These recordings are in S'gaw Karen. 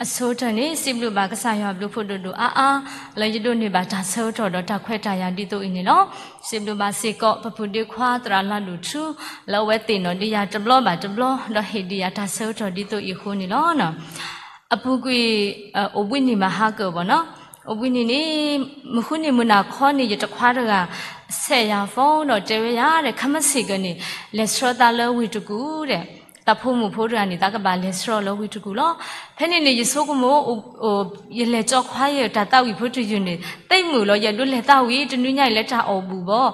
အဆိကတၢၢ်န့ၣ် စံးဘျုးဘၣ်ကစၢ်ယွၤအဘျုးဖးဒိၣ်ဒိၣ်အါအါ လၢယဒိးန့ၢ်ဘၣ်တၢ်ဆၢကတီၢ်ဒီးတၢ်ခွဲးတၢ်ယာ်ဒ်သိးအံၤန့ၣ်လီၤ. စံးဘျုးဘၣ်စ့ၢ်ကီး ပပုၢ်ဒ့ခွါသရၣ်လၤဒိၣ်ထူ လၢအဝဲသ့ၣ်နီၣ်ဒံးယၤတဘျီဘၣ်တဘျီ ဒီးဟ့ၣ်ဒံးယၤတၢ်ဆၢကတီၢ်ဒ်သိးအံၤအဃိန့ၣ်လီၤ. အပူၤကွံာ် အိၣ်ဘှံးနံၤမဟါကၢၢ်ဘၣ်နီၤ, အိၣ်ဘှံးနံၤန့ၣ် မုၢ်ဃုနံၤမုၢ်နၤခီန့ၣ် ယတခွါတဂၤ ဆဲးယၤ phone ဒီးတဲဝဲယၤဒီး ခဲမုၢ်ဆ့ၣ်ကၢန့ၣ် လဲၤဆှၢသးလၢဝ့ၢ်တကူၣ်ဒီး သးဖိမုၣ်ဖိတဂၤန့ၣ် သးကဘၣ်လဲၤဆှၢအီၤလၢဝ့ၢ်တကူၣ်လီၤ. ဖဲန့ၣ်န့ၣ် ယဆိကမိၣ် ယလဲၤကၠီခွါယတၢ်သးဝံၣ်ဖိတယုၢ်န့ၣ် သ့ၣ်မုၣ်လီၤ, ယအဲၣ်ဒိးလဲၤသးဝံၣ် တနွံညါအံၤလၢတၢ်အီၣ်ဘူၣ်ဘၣ်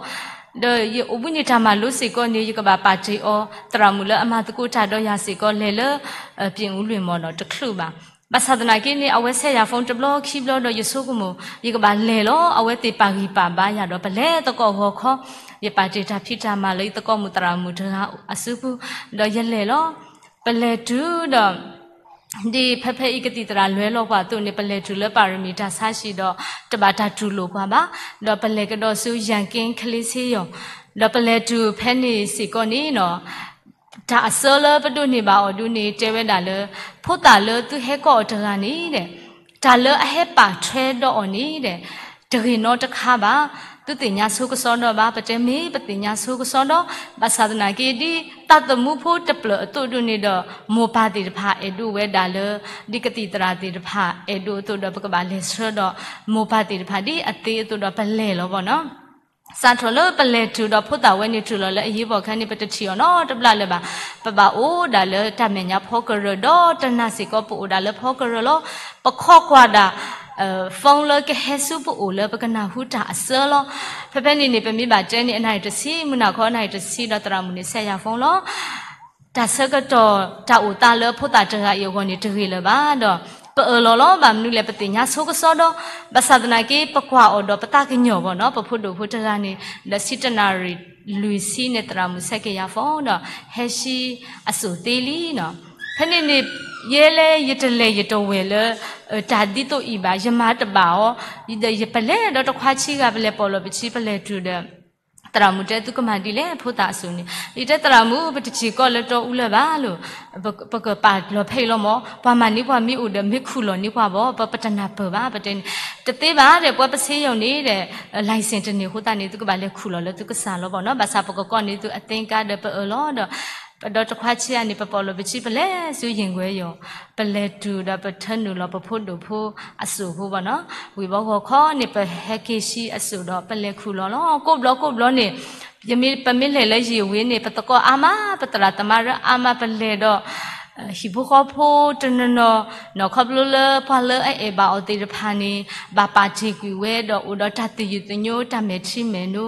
ဒီးယအိၣ်ဘှံးနံၤတၢ်မၤလိစ့ၢ်ကီးန့ၣ် ယကဘၣ်ပာ်တ့ၢ်အီၤ သရၣ်မုၣ်လၢအမၤသကိးတၢ်ဒီးယၤစ့ၢ်ကီး လဲၤလၢ ပြင်ဦးလွင် မ့ၢ်နီၤ တချုးဘၣ်. ဘၣ်ဆၣ်သနာ်က့န့ၣ် အဝဲဆဲးယၤ phone တဘျီခံဘျီဒီး ယဆိကမိၣ် ယကဘၣ်လဲၤလီၤ. အဝဲသ့ၣ်ပာ်ဂံၢ်ပာ်ဘါယၤဒီး ပလဲၤသကိးဂီၤခီ ယပာ်တ့ၢ်တၢ်ဖံးတၢ်မၤလၢယသကိးမုၣ်သရၣ်မုၣ်တဂၤအစုပူၤ ဒီးယလဲၤလီၤ. ပလဲၤတုၤဒီး ဒ်ဖဲဖဲအံၤကသံၣ်သရၣ်လဲၤလီၤပှၤအသိးန့ၣ် ပလဲၤတုၤလၢပၤရမံၤတၢ်ဆါဟံၣ်ဒီး တဘၣ်တၢ်တူၢ်လိာ်ပှၤဘၣ်, ဒီးပလဲၤကဒီးဆူ ရန်ကင်း ကလေးဆေးရုံ, ဒီးပလဲၤတုၤဖဲန့ၣ်စ့ၢ်ကီးန့ၣ်နီၤ တၢ်အစၢလၢပဒိးန့ၢ်ဘၣ်အီၤဒုန့ၣ် တဲဝဲဒၣ်လၢ ဖိသၣ်လၢသုဟဲကီၢ်အီၤတဂၤန့ၣ်ဒီး တၢ်လၢအဟဲပာ်ထွဲဒီးအီၤန့ၣ်ဒီး တဂ့ၤနီတခါဘၣ်. သုသ့ၣ်ညါဆိကစီဒီဘၣ်, ပတဲမ့ၢ်ပသ့ၣ်ညါဆိကစီဒီ, ဘၣ်ဆၣ်သနာ်က့ ဒ်သးသမူဖိတဖျၢၣ်အသိးဒုန့ၣ်ဒီး မိၢ်ပၢ်သ့ၣ်တဖၣ်အဲၣ်ဒိးဝဲဒၣ်လၢ ဒ်ကသံၣ်သရၣ်သ့ၣ်တဖၣ်အဲၣ်ဒိးအသိးဒီး ပကဘၣ်လဲၤဆှၢဒီး မိၢ်ပၢ်သ့ၣ်တဖၣ်ဒ်အသ့အသိးဒီး ပလဲၤလီၤဘၣ်နီၤ. စးထီၣ်လၢပလဲၤတုၤဒီး ဖိသၣ်ဝဲန့ၣ်တုၤလီၤလၢအရေးပေါ်ခန်းန့ၣ် ပတထံၣ်အီၤနီတဘျီလၢၤဘၣ်. ပဘၣ်အိၣ်ဒၣ်လၢတၢ်မဲာ်ညါဖီကရၢၢ်ဒီး တနၤစ့ၢ်ကီးပအိၣ်ဒၣ်လၢဖီကရၢၢ်လီၤ. ပခိးကွၢ်ဒၣ် phone လၢကဟဲဆူပအိၣ်လၢပကနၢ်ဟူတၢ်အစၢလီၤ. ဖဲဖဲန့ၣ်န့ၣ် ပမ့ၢ်ဘၣ်တဲန့ၣ် အနၣ်ရံၣ်တဆံ မုၢ်နၤခီအနၣ်ရံၣ်တဆံဒီး သရၣ်မုၣ်န့ၣ်ဆဲးယၤ phone လီၤ. တၢ်ဆၢကတီၢ်တၢ်အိၣ်သးလၢဖိသၣ်တဂၤအံၤအဂီၢ်န့ၣ် တဂ့ၤလၢၤဘၣ်ဒီး ပအၢၣ်လီၤလီၤ. ဘၣ်မနုၤလဲၣ် ပသ့ၣ်ညါဆိကစီဒီ, ဘၣ်ဆၣ်သနာ်က့ ပကွၢ်အီၤဒီးပသးကညီၤဘၣ်နီၤ, ပဖိဒိၣ်ဖိတဂၤန့ၣ် ဒီးဆံတနၣ်ရံၣ်လွံၢ်ဆံန့ၣ် သရၣ်မုၣ်ဆဲးက့ၤယၤ phone ဒီး ဟဲဆံအစိၣ်သ့လံနီၤ. ဖဲန့ၣ်န့ၣ် ယဲလဲၣ်ယတလဲၤယတဝဲၢ်လၢ တၢ်ဒ်သိးအံၤဘၣ်, ယမၤတဘၣ်အီၤ, ဒီးယပလဲၤဒီးတခွါဆံဂၤ ပလဲၤပိာ်လီၤပဆံ ပလဲၤတုၤဒီး သရၣ်မုၣ်တဲ သုကမၤဒ်လဲၣ် ဖိသၣ်အစိၣ်န့ၣ်, ယတဲသရၣ်မုၣ် ပတထံၣ်ကီးလၢတီအူလၢၤဘၣ်လီၤ, ပကပာ်လီၤဖဲအံၤလီၤမၢ်, ပှၤမၤန့ၢ်ပှၤမ့ၢ်အိၣ်ဒီး မ့ၢ်ခူၣ်လီၤန့ၢ်ပှၤဘၣ်, ပတနၢ်ပၢၢ်ဘၣ် ပတဲန့ၣ်, တသ့ဘၣ်ဒီး ပှၤပစ့ယိၤန့ၣ်ဒီး license တန့ၢ်အဃိသတးန့ၣ် သုကဘၣ်လဲၤခူၣ်လီၤလၢသုကစၢ်လီၤဘၣ်နီၤ, ဘၣ်ဆၣ်ပကကိးန့ၢ်သုအသ့ကါဒီး ပအၢၣ်လီၤဒီး ပဒီတခွါဆံအံၤန့ၣ် ပပိာ်လီၤပဆံ ပလဲၤဆူယ့ၣ်ကွဲယိၤ, ပလဲၤတုၤဒီးပထၢနုာ်လီၤပဖိဒိၣ်ဖိအစိၣ်ဖိဘၣ်နီၤ, ဝံၤဘီဂီၤခီန့ၣ် ပဟဲက့ၤဆံအစိၣ်ဒီး ပလဲၤခူၣ်လီၤလီၤ, ကိးဘျီကိးဘျီန့ၣ် ယမ့ၢ်ပမ့ၢ်လဲၤလၢယ့ၣ်ဝ့ၤန့ၣ် ပသကိးအါမး ပသရၣ်သမါရၢအါမး ပလဲၤဒီး ဟံၣ်ဖိဃီဖိတနီၤနီၤ နီၤခီဖျိလၢပှၤလၢအအဲၣ်ဘၣ်အီၤသ့ၣ်တဖၣ်န့ၣ် ဘၣ်ပာ်တ့ၢ်ကွံာ်ဝဲဒီး အိၣ်ဒီးတၢ်သယုၢ်သညိ တၢ်မဲာ်ထံမဲာ်နိ,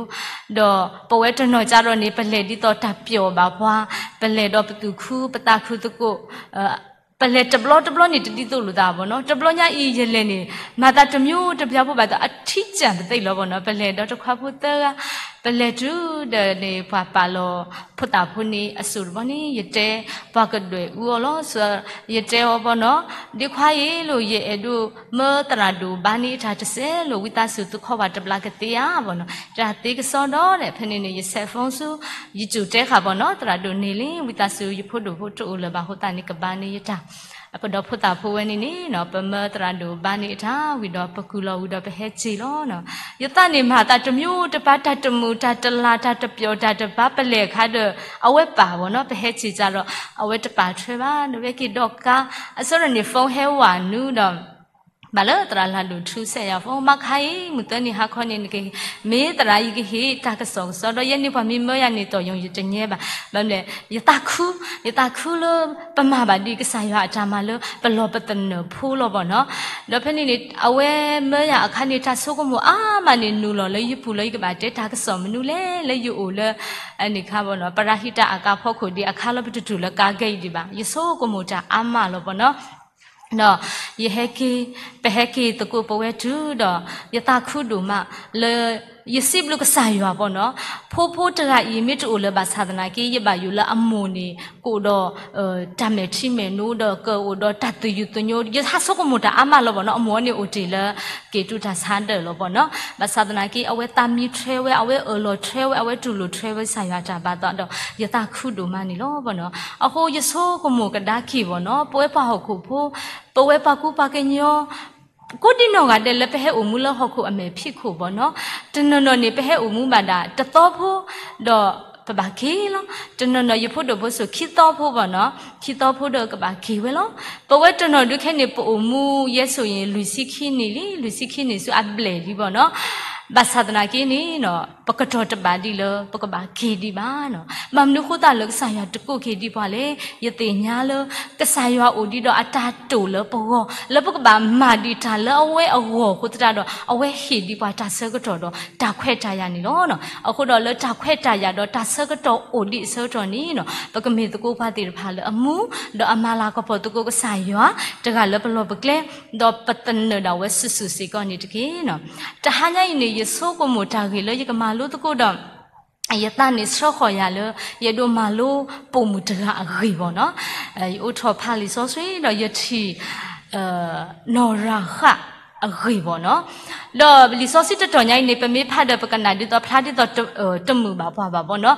ဒီးပဝဲတနီၤကဒီးန့ၣ် ပလဲၤဒ်သိးတၢ်ပျီၣ်ဘၣ်ပှၤ, ပလဲၤဒီးပသူၣ်ခု ပသးခုသကိး ပလဲၤတဘျီတဘျီန့ၣ် တဒ်သိးလိာ်သးဘၣ်နီၤ, တဘျီညါအံၤယလဲၤန့ၣ် မၤသးတမျိုးတမျိုးဖိဘၣ်သး အထံၣ်ကၢ်ပသ့ၣ်လီၤဘၣ်နီၤ, ပလဲၤဒီးတခွါဖိသၢဂၤ, ပလဲၤတုၤဒီးန့ၣ် ပှၤပာ်လီၤဖိသၣ်ဖိန့ၣ်အစိၣ်တဘျီန့ၣ် ယတဲ ပှၤကဒွဲၣ်အူအီၤလီၤ, ယတဲအီၤဘၣ်နီၤ, ဒ့ခွါအံၤလိၤ ယအဲၣ်ဒိးမၢသရၣ်ဒိၣ်ဘါန့ၢ်တၢ်တစဲးလိၤ ဝံသးစူၤသုခီပှၤတဘျါကသ့ဧါဘၣ်နီၤ, တၢ်သ့ကစီဒီဒီး ဖဲန့ၣ်န့ၣ် ယဆဲး phone ဆူ ယစူၢ်တဲဃာ်ဘၣ်နီၤ, သရၣ်ဒိၣ်န့ၣ်လံ ဝံသးစူၤ ယဖိဒိၣ်ဖိတအိၣ်လၢၤဘၣ်အဃိသတးန့ၣ် ကဘါန့ၢ်ယတၢ် ပဒီးဖိသၣ်ဖိဝဲန့ၣ်န့ၣ်နီၤ ပမၢသရၣ်ဒိၣ်ဘါန့ၢ်အတၢ်ဝံၤဒီး ပကူၣ်လီၤဝံၤဒီးပဟဲက့ၤလီၤနီၤ, ယသးန့ၣ်မၤသးတမျိုးတပၤ တၢ်တမုာ်တၢ်တလၤ တၢ်တပျီၣ်တၢ်တဘါ ပလဲၤအခါဒီး အဝဲပာ်ဘၣ်နီၤ, ပဟဲက့ၤကဒီး အဝဲတပာ်ထွဲဘၣ်ဒီး ဝဲက့ၤဒီးကါ အဆၢထၢၣ်န့ၣ် phone ဟဲဝးနုာ်ဒီး ဘၣ်လၢသရၣ်လၤဒိၣ်ထူဆဲးယၤ phone မါခါအံၤ မုၢ်သၢနံၤဟါခီန့ၣ် နကဟ့ၣ် မ့ၢ်သရၣ်ယကဟ့ၣ်တၢ်ကစီၣ်ကစီဒီး ယဲန့ၢ်ပှၤမ့ၢ်မၢယၤန့ၣ် တီၢ်ယိၤယတညဲဘၣ်, ဘၣ်မနုၤလဲၣ် ယသးခု ယသးခုလၢ ပမၤဘၣ်ဒ်ကစၢ်ယွၤအတၢ်မၤလၢ ပလီၢ်ပသနၢၣ်ဖိလီၤဘၣ်နီၤ, ဒီးဖဲန့ၣ်န့ၣ် အဝဲမၢယၤအခါန့ၣ် တၢ်ဆိကမိၣ်အါမးန့ၣ် နုာ်လီၤလၢယပူၤလၢယကဘၣ်တဲတၢ်ကစီၣ်မနုၤလဲၣ် လၢယအိၣ်လၢ အန့ၣ်ခါဘၣ်နီၤ ပရၤဟံတၢ်အကါဖီခိၣ်ဒံးအခါလီၤ ပတတုၤလၢကါကဲအံၤဒံးဘၣ် ယဆိကမိၣ်တၢ်အါမးလီၤဘၣ်နီၤ ဒီးယဟဲက့ၤ ပဟဲက့ၤသကိးပဝဲတုၤဒီး ယသးခုဒိၣ်မးလၢ ယစံးဘျုးကစၢ်ယွၤဘၣ်နီၤ, ဖိဖိတဂၤအံၤ မ့ၢ်တအိၣ်လၢၤဘၣ်ဆၣ်သနာ်က့ ယဘၣ်ယိၣ်လၢအမိၢ်န့ၣ် ကအိၣ်ဒီး တၢ်မဲာ်ထံမဲာ်နိ ဒီးကအိၣ်ဒီးတၢ်သူၣ်ယုၢ်သညိ, ယဟးဆိကမိၣ်တၢ်အါမးလီၤဘၣ်နီၤ, အမိၢ်န့ၣ်အိၣ်တ့ၢ်လၢ က့ၤတုၤတၢ်ဆါဒၢးလီၤဘၣ်နီၤ. ဘၣ်ဆၣ်သနာ်က့ အဝဲသးမံထွဲဝဲ, အဝဲအၢၣ်လီၤထွဲဝဲ, အဝဲတူၢ်လိာ်ထွဲဝဲကစၢ်ယွၤတၢ်ဘၣ်သးဒီး ယသးခုဒိၣ်မးန့ၣ်လီၤဘၣ်နီၤ. အဃိယဆိကမိၣ်ကဒါက့ၤဘၣ်နီၤ, ပဝဲပှၤဟီၣ်ခိၣ်ဖိ, ပဝဲပှၤကူပှၤကညီ ကိးဒံနီၢ်ဂၤဒဲးလၢပဟဲအိၣ်မူလၢဟီၣ်ခိၣ်အမဲာ်ဖံးခိၣ်ဘၣ်နီၤ, တနီၤနီၤန့ၣ် ပဟဲအိၣ်မူဘၣ်ဒၣ်တသီဖိ ဒီးပဘၣ်က့ၤလီၤ. တနီၤနီၤ ယဖိဒိၣ်ဖိစိၤ ခံသီဖိဘၣ်နီၤ, ခံသီဖိဒီးကဘၣ်က့ၤဝဲလီၤ. ပဝဲတနီၤဒုးခဲန့ၣ် ပအိၣ်မူယဲဆိၣ်အံၤ လွံၢ်ဆံခံနံၣ်လံ, လွံၢ်ဆံခံနံၣ်ဆူအဘျဲၣ်လံဘၣ်နီၤ. ဘၣ်ဆၣ်သနာ်က့န့ၣ် ပကတီၤတဘၣ်ဒံးလၢ ပကဘၣ်က့ၤဒံးဘၣ်နီၤ. ဘၣ်မနုၤဃိသတးလၢကစၢ်ယွၤတကိးက့ၤဒံးပှၤလဲၣ်. ယသ့ၣ်ညါလၢ ကစၢ်ယွၤအိၣ်ဒံးဒီးအတၢ်တိာ်လၢပဂီၢ် လၢပကဘၣ်မၤဒံးတၢ်လၢအဝဲအဂီၢ်အဃိသတးဒီး အဝဲဟ့ၣ်ဒံးပှၤတၢ်ဆၢကတီၢ်ဒီးတၢ်ခွဲးတၢ်ယာ်န့ၣ်လီၤ. အဃိဒီးလၢတၢ်ခွဲးတၢ်ယာ်ဒီးတၢ်ဆၢကတီၢ်အိၣ်ဒံးအဆၢကတီၢ်န့ၣ် ပကမ့ၢ်သကိးပှၤသ့ၣ်တဖၣ်လၢအမူ ဒီးအမၤလၤကပီၤသကိးကစၢ်ယွၤ တဂၤလၢပလီၢ်ပကျဲ ဒီးပသနၢၣ်ဒၣ်ဝဲစုာ်စုာ်စ့ၢ်ကီးန့ၣ်တက့ၢ်. တဟါညါအံၤန့ၣ် ယဆိကမိၣ်တၢ်ဂ့ၢ်လၢယကမၤလိသကိးဒီး ယသးန့ၣ်ဆှၢဃီၤယၤလၢ ယအဲၣ်ဒိးမၤလိပိာ်မုၣ်တဂၤအဂ့ၢ်ဘၣ်နီၤ. ယအိးထီၣ်ဖးလံာ်စီဆှံဒီးယထံၣ် နီၢ်ရၤဃးအဂ့ၢ်ဘၣ်နီၤ. ဒီးလံာ်စီဆှံတတီၤညါအံၤန့ၣ် ပမ့ၢ်ဖးဒီးပကနၣ်ဒ်သိးဖျါဒ်သိးတမုာ်ဘၣ်ပှၤဘၣ်ဘၣ်နီၤ.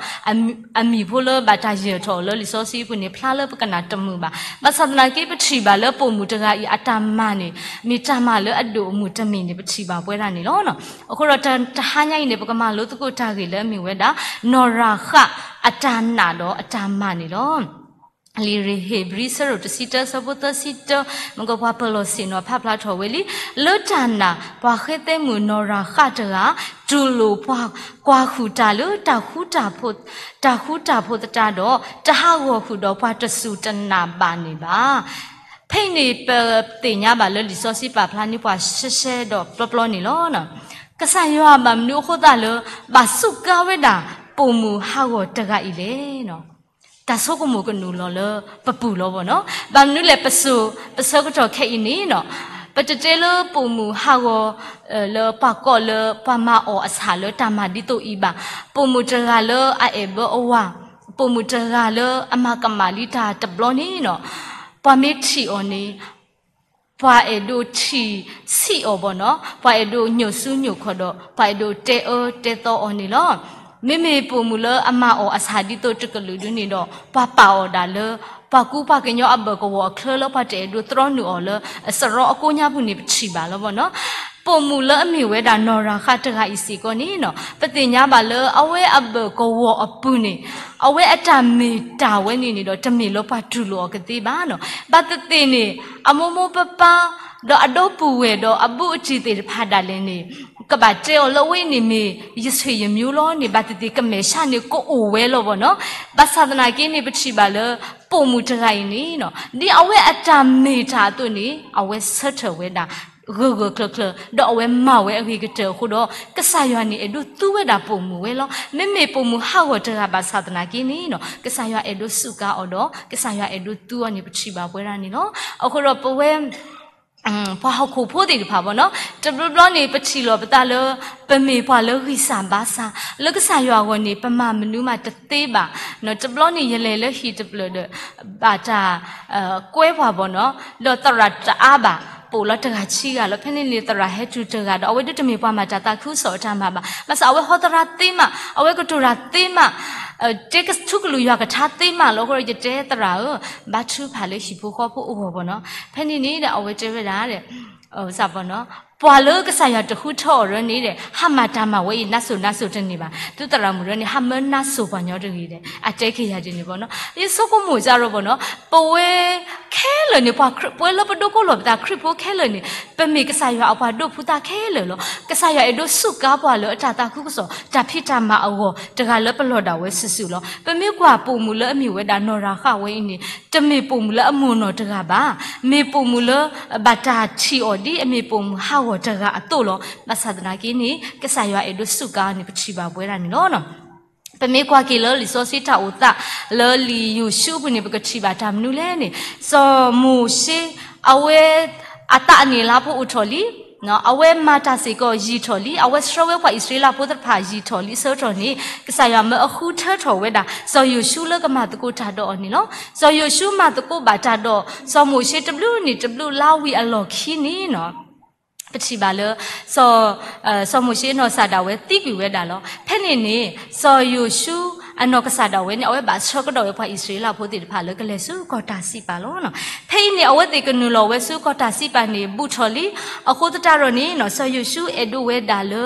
အမံၤဖိလၢဘၣ်တၢ်ယၢၤထီၣ်အီၤလၢလံာ်စီဆှံအပူၤန့ၣ် ဖျါလၢပကနၣ်တမုာ်ဘၣ်. ဘၣ်ဆၣ်သနာ်က့ ပထံၣ်ဘၣ်လၢပိာ်မုၣ်တဂၤအံၤအတၢ်မၤန့ၣ် မ့ၢ်တၢ်မၤလၢအဒိၣ်အမုၢ်တမံၤန့ၣ် ပထံၣ်ဘၣ်ပဝဲဒၣ်န့ၣ်လီၤ. အဃိဒီးတဟါညါအံၤန့ၣ် ပကမၤလိသကိးတၢ်ဂ့ၢ်လၢအမ့ၢ်ဝဲဒၣ် နီၢ်ရၤဃးအတၢ်နာ်ဒီးအတၢ်မၤန့ၣ်လီၤ. လံာ်ဧ့ၤဘြံၤ ဆၢဒိၣ်တဆံတၢ ဆၢဖိသၢဆံတၢ, မ့ၢ်ကပှၤပၢၤလီၢ်ဆ့ၣ်နီၤဖးဖျါထီၣ်ဝဲလံ. လၢတၢ်နာ် ပှၤဃ့သ့မုၣ်နီၢ်ရၤဃးတဂၤ တူၢ်လိာ်ပှၤကွၢ်ဃုာ်တၢ်လၢ တၢ်ဃူတၢ်ဖိးသတးဒီး တဟးဂီၤဃုာ်ဒီးပှၤတစူၢ်တနာ်ဘၣ်န့ၣ်ဘၣ်. ဖဲအံၤန့ၣ် ပသ့ၣ်ညါဘၣ်လၢလံာ်စီဆှံပာ်ဖျါန့ၢ်ပှၤရှဲရှဲဒီးပျီပျီန့ၣ်လီၤ. ကစၢ်ယွၤဘၣ်မနုၤအဃိသတးလၢ ဘၣ်စူးကါဝဲဒၣ်ပိာ်မုၣ်ဟးဂီၤတဂၤအံၤလဲၣ်. တၢ်ဆိကမိၣ်ကနုာ်လီၤလၢပပူၤလီၤဘၣ်နီၤ. ဘၣ်မနုၤလဲၣ် ပစိၤပဆၢကတီၢ်ခဲအံၤန့ၣ်နီၤ, ပတတဲလၢပိာ်မုၣ်ဟးဂီၤ လၢပှၤကိးလၢပှၤမၤအီၣ်အဆၣ်လၢတၢ်မၤဒ်သိးအံၤဘၣ်. ပိာ်မုၣ်တဂၤလၢအအဲၣ်ဘၢအဝၤ, ပိာ်မုၣ်တဂၤလၢအမၤကမၣ်လံတၢ်တဘျီန့ၣ်နီၤ, ပှၤမ့ၢ်ထံၣ်အီၤန့ၣ် ပှၤအဲၣ်ဒိးထံၣ်ဆံးအီၤဘၣ်နီၤ, ပှၤအဲၣ်ဒိးညိးစုညိးခီၣ်ဒီး ပှၤအဲၣ်ဒိးတဲအၢတဲသီအီၤန့ၣ်လီၤ. မ့မ့ၢ်ပိာ်မုၣ်လၢအမၤအီၣ်အဆၣ်ဒ်သိးတကလုာ်ဒုန့ၣ်ဒီး ပှၤပာ်အီၤဒၣ်လၢ ပှၤကူပှၤကညီအဘၢၣ်ကဝီၤအချၢလၢပှၤတအဲၣ်ဒိးတြီနုာ်အီၤလၢ စရီအကိးညါပူၤန့ၣ် ပထံၣ်ဘၣ်လီၤဘၣ်နီၤ. ပိာ်မုၣ်လၢအမ့ၢ်ဝဲဒၣ်နီၢ်ရၤဃးတဂၤအံၤစ့ၢ်ကီးန့ၣ်နီၤ, ပသ့ၣ်ညါဘၣ်လၢအဝဲအဘၢၣ်ကဝီၤအပူၤန့ၣ် အဝဲအတၢ်မ့ၢ်တၢ်ဝဲန့ၣ်န့ၣ်ဒီး တမ့ၢ်လၢပှၤတူၢ်လိာ်အီၤကသ့ဘၣ်နီၤ. ဘၣ်သ့ၣ်သ့ၣ်န့ၣ် အမိၢ်မိၢ်ပၢ်ပၢ် ဒီးအဒီပုၢ်ဝဲၢ်ဒီးအဘူးအတံၢ်သ့ၣ်တဖၣ်ဒၣ်လဲာ်န့ၣ် ကဘၣ်တဲအီၤလၢအဝဲအံၤန့ၣ်မ့ၢ်ယဆွေယမျိုးလီၤန့ၣ် ဘၣ်သ့ၣ်သ့ၣ်ကမဲာ်ဆှးန့ၣ်ကအိၣ်ဝဲလီၤဘၣ်နီၤ. ဘၣ်ဆၣ်သနာ်က့န့ၣ် ပထံၣ်ဘၣ်လၢ ပိာ်မုၣ်တဂၤအံၤန့ၣ်နီၤ ဒ်အဝဲအတၢ်မ့ၢ်တၢ်အသိးန့ၣ် အဝဲဆၢထၢၣ်ဝဲဒၣ် ဂၢၢ်ဂၢၢ်ကျၢၤကျၢၤ ဒီးအဝဲမၤဝဲအဂ့ၤကတၢၢ်အဃိဒီး ကစၢ်ယွၤန့ၣ်အဲၣ်ဒိးသူဝဲဒၣ်ပိာ်မုၣ်ဝဲလီၤ. မ့မ့ၢ်ပိာ်မုၣ်ဟးဂီၤတဂၤဘၣ်ဆၣ်သနာ်က့န့ၣ်နီၤ ကစၢ်ယွၤအဲၣ်ဒိးစူးကါအီၤဒီး ကစၢ်ယွၤအဲၣ်ဒိးသူအီၤန့ၣ် ပထံၣ်ဘၣ်ပဝဲဒၣ်န့ၣ်လီၤ. အဃိဒီးပဝဲ ပှၤဟီၣ်ခိၣ်ဖိသ့ၣ်တဖၣ်ဘၣ်နီၤ, တဘျီဘျီန့ၣ် ပထံၣ်လီၤပသးလၢ ပမ့ၢ်ပှၤလၢဂံၢ်စၢ်ဘါစၢ် လၢကစၢ်ယွၤအဂီၢ်န့ၣ် ပမၤမနုၤမးတသ့ဘၣ်. တဘျီန့ၣ်ယလဲၤလၢဟံၣ်တဖျၢၣ်ဒီး ဘၣ်တၢ်ကွဲပှၤဘၣ်နီၤ, ဒီးသရၣ်တအါဘၣ်, ပအိၣ်လီၤတဂၤခံဂၤလီၤ. ဖဲန့ၣ်န့ၣ် သရၣ်ဟဲတုၤတဂၤဒီး အဝဲဒၣ်တမ့ၢ်ပှၤမၤတၢ်သးခုကစီၣ်အတၢ်မၤဘၣ်. ဘၣ်ဆၣ်အဝဲဟီသရၣ်သ့မး, အဝဲကတိၤတၢ်သ့မး, တဲထူကလုၢ်ယွၤကထါသ့မးလီၤ. အဃိဒီးယတဲသရၣ်ဧၢ, ဘါထုကဖၣ်လၢဟံၣ်ဖိဃီဖိအဂီၢ်ဘၣ်နီၤ. ဖဲန့ၣ်န့ၣ်ဒီး အဝဲတဲဝဲဒၣ် ပှၤလၢကစၢ်ယွၤတဃုထၢအီၤရၢန့ၣ်ဒီး ဟးမၤတၢ်မၤဝဲအံၤ နါစိၤနါစိၤတန့ၢ်ဘၣ်. သုသရၣ်မုၣ်ရၢန့ၣ် ဟးမၢနါစိၤပှၤညီတဂ့ၤဒီး အတဲက့ၤယၤဒ်န့ၣ်ဘၣ်နီၤ. ယဆိကမိၣ်စ့ၢ်ကီးဘၣ်နီၤ, ပဝဲခဲလၢာ်န့ၣ် ပှၤခရံာ် ပဝဲလၢပဒိကအိၣ်လီၤပသးခရံာ်ဖိခဲလၢာ်န့ၣ် ပမ့ၢ်ကစၢ်ယွၤအပှၤဒိးဖုးသးခဲလၢာ်လီၤ. ကစၢ်ယွၤအဲၣ်ဒိးစူးကါပှၤလၢအတၢ်သးခုကစီၣ် တၢ်ဖံးတၢ်မၤအဂီၢ် တဂၤလၢပလီၢ်ဒၣ်ဝဲစုာ်စုာ်လီၤ. ပမ့ၢ်ကွၢ်ပိာ်မုၣ်လၢအမ့ၢ်ဝဲဒၣ်နီၢ်ရၤဃးဝဲအံၤန့ၣ် တမ့ၢ်ပိာ်မုၣ်လၢအမိၢ်နီၢ်တဂၤဘၣ်. မ့ၢ်ပိာ်မုၣ်လၢဘၣ်တၢ်ထံၣ်အီၤဒ်အမ့ၢ်ပိာ်မုၣ်ဟးဂီၤတဂၤအသိးလီၤ. ဘၣ်ဆၣ်သနာ်က့န့ၣ် ကစၢ်ယွၤအဲၣ်ဒိးစူးကါအီၤန့ၣ် ပထံၣ်ဘၣ်ပဝဲဒၣ်န့ၣ်လီၤ. ပမ့ၢ်ကွၢ်က့ၤလၢလံာ်စီဆှံတၢ်အိၣ်သး လၢလံာ်ယိၤၡူအပူၤန့ၣ် ပကထံၣ်ဘၣ်တၢ်မနုၤလဲၣ်န့ၣ် စီၤမိၤၡ့ အဝဲ အသးအနံၣ်အလါဖိအိၣ်ထီၣ်လံ အဝဲမၤတၢ်စ့ၢ်ကီးယံာ်ထီၣ်လံ, အဝဲဆှၢဝဲပှၤအံၣ်စရ့လးဖိသ့ၣ်တဖၣ်ယံာ်ထီၣ်လံအဆၢကတီၢ်န့ၣ် ကစၢ်ယွၤမၢအဃုထၢထီၣ်ဝဲဒၣ် စီၤယိၤၡူလၢကမၤသကိးတၢ်ဒီးအီၤန့ၣ်လီၤ. စီၤယိၤၡူမၤသကိးဘၣ်တၢ်ဒီး စီၤမိၤၡ့တဘျုးနံၣ်တဘျုးလါဝံၤအလီၢ်ခံန့ၣ် ပထံၣ်ဘၣ်လၢ စီၤမိၤၡ့နီၢ်ကစၢ်ဒၣ်ဝဲသံကွံာ်ဝဲဒၣ်လီၤ. ဖဲန့ၣ်န့ၣ် စီၤယိၤၡူအနီၢ်ကစၢ်ဒၣ်ဝဲန့ၣ် အဝဲဘၣ်ဆှၢကဒီးဝဲပှၤအံၣ်စရ့လးဖိသ့ၣ်တဖၣ်လၢကလဲၤဆူကီၢ်တၢ်စံးပာ်လီၤ. ဖဲအံၤန့ၣ် အဝဲသ့ၣ်ကနုာ်လီၤဝဲဆူကီၢ်တၢ်စံးပာ်န့ၣ် ဘူးထီၣ်လံ. အဃိသတးဒီးန့ၣ် စီၤယိၤၡူအဲၣ်ဒိးဝဲဒၣ်လၢ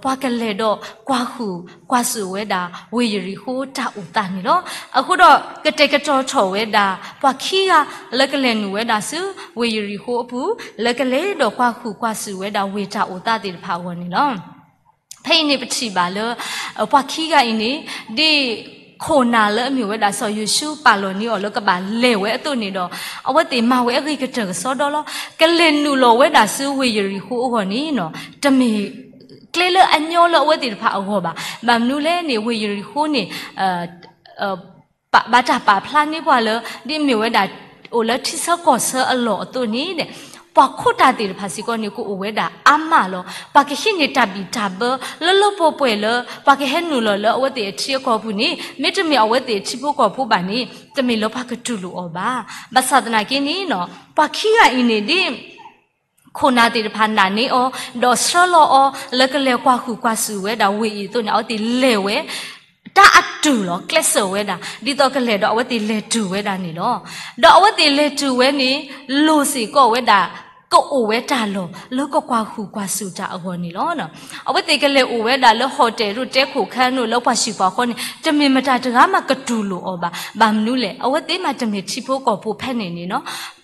ပှၤကလဲၤဒီးကွၢ်ဃုာ်ကွၢ်စူၣ်ဝဲဒၣ် ဝ့ၢ်ယရံၣ်ဃိတၢ်အိၣ်သးန့ၣ်လီၤ. အဃိဒီး ကတဲာ်ကတီၤထီၣ်ဝဲဒၣ် ပှၤခံဂၤလၢကလဲၤနုာ်ဝဲဒၣ်ဆူ ဝ့ၢ်ယရံၣ်ဃိအပူၤ လၢကလဲၤဒီးကွၢ်ဃုာ်ကွၢ်စူၣ်ဝဲဒၣ်ဝ့ၢ်တၢ်အိၣ်သးသ့ၣ်တဖၣ်အဂီၢ်န့ၣ်လီၤ. ဖဲအံၤန့ၣ်ပထံၣ်ဘၣ်လၢ ပှၤခံဂၤအံၤန့ၣ် ဒ်ခိၣ်နၢ်လၢအမ့ၢ်ဝဲဒၣ်စီၤယိၤၡူပာ်လီၤန့ၢ်အီၤလၢကဘၣ်လဲၤဝဲအသိးန့ၣ်ဒီး အဝဲသ့ၣ်မၤဝဲအဂ့ၤကတၢၢ်ကစီဒီလီၤ. ကလဲၤနုာ်လီၤဝဲဒၣ်ဆူဝ့ၢ်ယရံၣ်ဃိအဂီၢ်န့ၣ် တမ့ၢ်ကျဲလၢအညီလၢအဝဲသ့ၣ်တဖၣ်အဂီၢ်ဘၣ်. ဘၣ်မနုၤလဲၣ်န့ၣ် ဝ့ၢ်ယရံၣ်ဃိန့ၣ် ဘၣ်တၢ်ပာ်ဖျါန့ၢ်ပှၤလၢ ဒ်အမ့ၢ်ဝဲဒၣ် အိၣ်လၢထံဆၢကီၢ်ဆၢအလီၢ်အသိးန့ၣ် ပှၤခိးတၢ်သ့ၣ်တဖၣ်စ့ၢ်ကီးန့ၣ် ကအိၣ်ဝဲဒၣ်အါမးလီၤ. ပှၤကဟံးန့ၢ်တၢ်ဘံၣ်တၢ်ဘၢ လၢလၢပှဲၤပှဲၤလၢ ပှၤကဟဲနုာ်လီၤလၢအဝဲသ့ၣ်အထံအကီၢ်ပူၤန့ၣ် မ့တမ့ၢ်အဝဲသ့ၣ်အထံဖိကီၢ်ဖိဘၣ်န့ၣ် တမ့ၢ်လၢပှၤကတူၢ်လိာ်အီၤဘၣ်. ဘၣ်ဆၣ်သနာ်က့န့ၣ် ပှၤခံဂၤအံၤန့ၣ်ဒ် ခိၣ်နၢ်သ့ၣ်တဖၣ်နာ်န့ၢ်အီၤ ဒီးဆှၢလီၤအီၤ လၢကလဲၤကွၢ်ဃုာ်ကွၢ်စူၣ်ဝဲဒၣ်ဝ့ၢ်အံၤအသိးန့ၣ် အဝဲသ့ၣ်လဲၤဝဲ တၢ်အတုၤလီၤ ကျဲးစၢးဝဲဒၣ် ဒ်သိးကလဲၤဒီးအဝဲသ့ၣ်လဲၤတုၤဝဲဒၣ်န့ၣ်လီၤ. ဒီးအဝဲသ့ၣ်လဲၤတုၤဝဲန့ၣ် လိၣ်စ့ၢ်ကီးဝဲဒၣ် ကအိၣ်ဝဲတၢ်လီၢ် လၢကကွၢ်ဃုာ်ကွၢ်စူၣ်တၢ်အဂီၢ်န့ၣ်လီၤ. အဝဲသ့ၣ်ကလဲၤအိၣ်ဝဲဒၣ်လၢ hotel ဒိၣ်တဲခိၣ်ခဲအနိၣ်လၢပှၤဟံၣ်ပှၤဃီန့ၣ် တမ့ၢ်မတၤတဂၤမးကတူၢ်လိာ်အီၤဘၣ်. ဘၣ်မနုၤလဲၣ် အဝဲသ့ၣ်မးတမ့ၢ်ထံဖိကီၢ်ဖိဖဲန့ၣ်န့ၣ်လီၤ.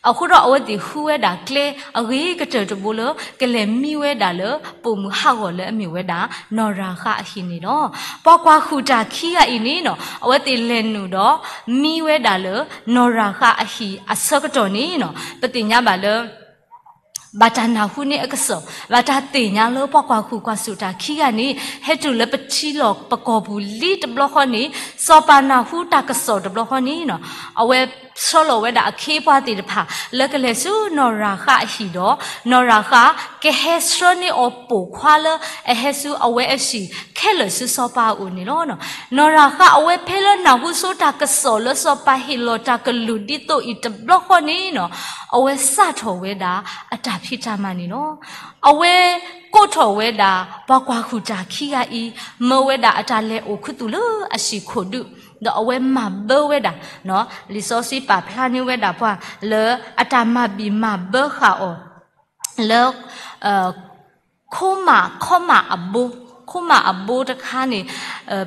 အဃိဒီးအဝဲသ့ၣ်ဃုဝဲဒၣ်ကျဲအဂ့ၤကတၢၢ်တဘိလၢ ကလဲၤမံဝဲဒၣ်လၢပိာ်မုၣ်ဟးဂီၤလၢအမ့ၢ်ဝဲဒၣ် နီၢ်ရၤဃးအဟံၣ်န့ၣ်လီၤ. ပှၤကွၢ်ဃုာ်တၢ်ခံဂၤအံၤန့ၣ်လီၤ အဝဲသ့ၣ်လဲၤနုာ်ဒီး မံဝဲဒၣ်လၢ နီၢ်ရၤဃးအဟံၣ်အဆၢကတီၢ်န့ၣ်လီၤ ပသ့ၣ်ညါဘၣ်လၢ ဘၣ်တၢ်နၢ်ဟူန့ၢ်အကစီၣ် ဘၣ်တၢ်သ့ၣ်ညါလၢပှၤကွၢ်ဃုာ်ကွၢ်စူၣ်တၢ်ခံဂၤန့ၣ် ဟဲတုၤလၢပထံလီၢ်ပကီၢ်ပူၤလံတဘျီဃီန့ၣ် စီၤပၤနၢ်ဟူတၢ်ကစီၣ်တဘျီဃီန့ၣ်လီၤ အဝဲဆှၢလီၤဝဲဒၣ်အခ့အပှၤသ့ၣ်တဖၣ် လၢကလဲၤဆူနီၢ်ရၤဃးအဟံၣ်ဒီး နီၢ်ရၤဃးကဟဲဆှၢန့ၢ်အီၤပိာ်ခွါလၢအဟဲဆူအဝဲအဟံၣ်ခဲလၢာ်ဆူစီၤပၤအအိၣ်န့ၣ်လီၤ. နီၢ်ရၤဃးအဝဲဖဲလၢနၢ်ဟူဆိတၢ်ကစီၣ်လၢစီၤပၤဟ့ၣ်လီၤတၢ်ကလုၢ်ဒ်သိးအံၤတဘျီဃီန့ၣ်လီၤ အဝဲစးထီၣ်ဝဲဒၣ်အတၢ်ဖံးတၢ်မၤန့ၣ်လီၤ. အဝဲကိးထီၣ်ဝဲဒၣ်ပှၤကွၢ်ဃုာ်တၢ်ခံဂၤအံၤ မၢဝဲဒၣ်အတၢ်လဲၤအိၣ်ခူသူၣ်လၢအဟံၣ်ခိၣ်ဒူၣ် ဒီးအဝဲမၤဘၢဝဲဒၣ် လံာ်စီဆှံပာ်ဖျါန့ၢ်ဝဲဒၣ်ပှၤလၢအတၢ်မၤဘံၣ်မၤဘၢဃာ်အီၤ လၢ ခိမၣ် ခိမၣ်အဘိ, ခိမၣ်အဘိတခါန့ၣ်